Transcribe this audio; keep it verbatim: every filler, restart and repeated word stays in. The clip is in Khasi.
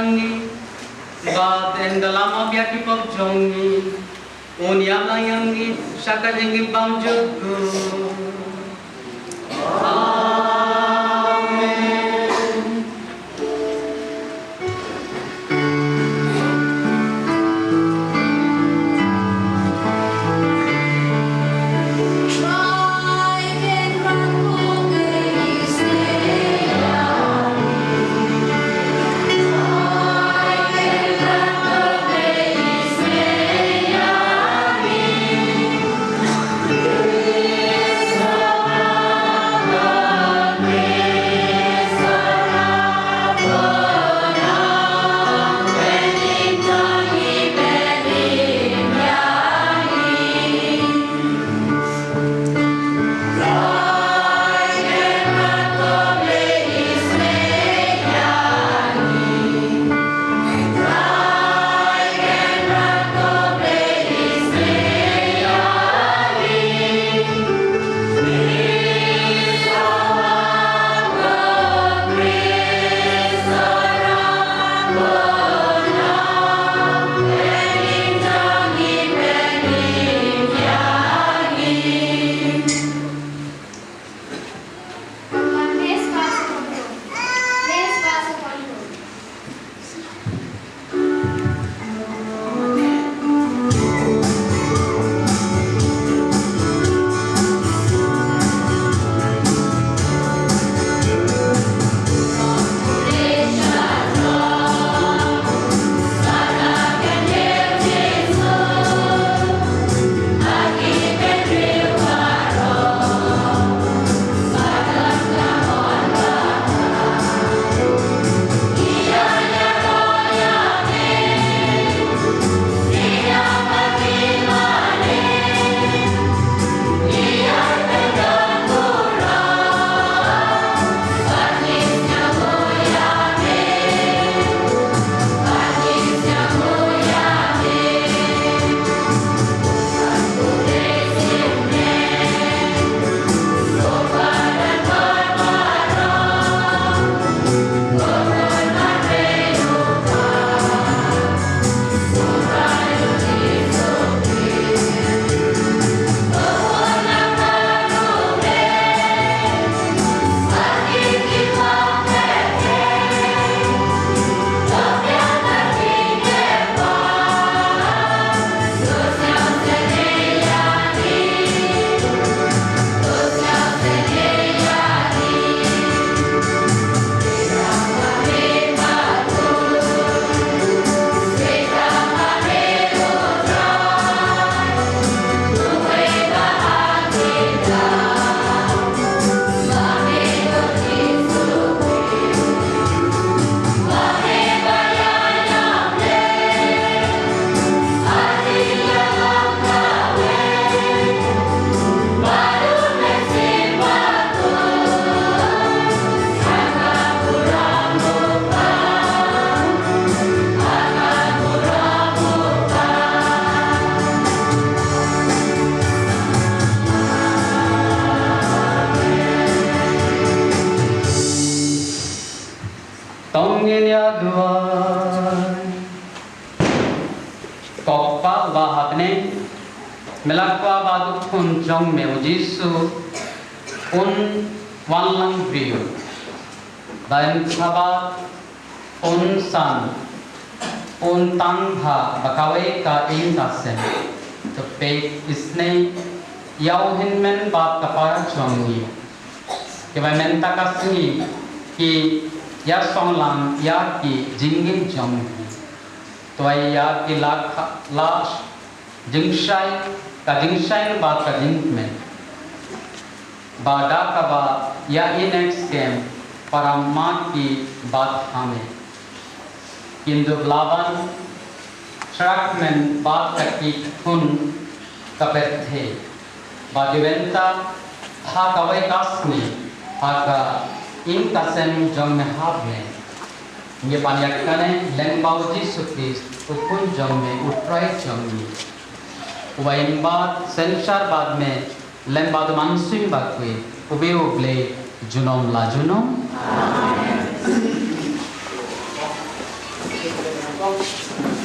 ngi, bad yn da lam ap ïa ki pop jong ngi. Un ïalam ïa ngi sha ka jingim bymjukut. Amen. Tong ngin ïa duwai. Ko Kpa uba ha bneng, me la kwah ba u Khun jong me u Jisu un wan lang briew. Ba yn kyrpad, un san, un tang bha ba kawei ka ïing ka sem. To peit isynei ïa u hynmen bad ka para jong ngi, kiba mynta ka sngi ki ïasong lang ïa ki jingngeit jong ngi. To ai ïa ki la kha-, la jingshai, ka jingshai bad ka jingkmen. Ba da kaba ïa i next game para ma ki bad ha me. Kin dup laban, trak men bad ka ki khun ka pyrthei. Ba dei bynta ha kawei ka sngi, ha ka ïing ka sem jong me ha bneng. Ngi pan ïa kane lyngba u Jisu Khrist, u Khun jong me, u Trai jong ngi. Uba im bad synshar bad me, lyngba u Mynsiem Bakhuid, uba U Blei, junom la junom. Amen. Kong,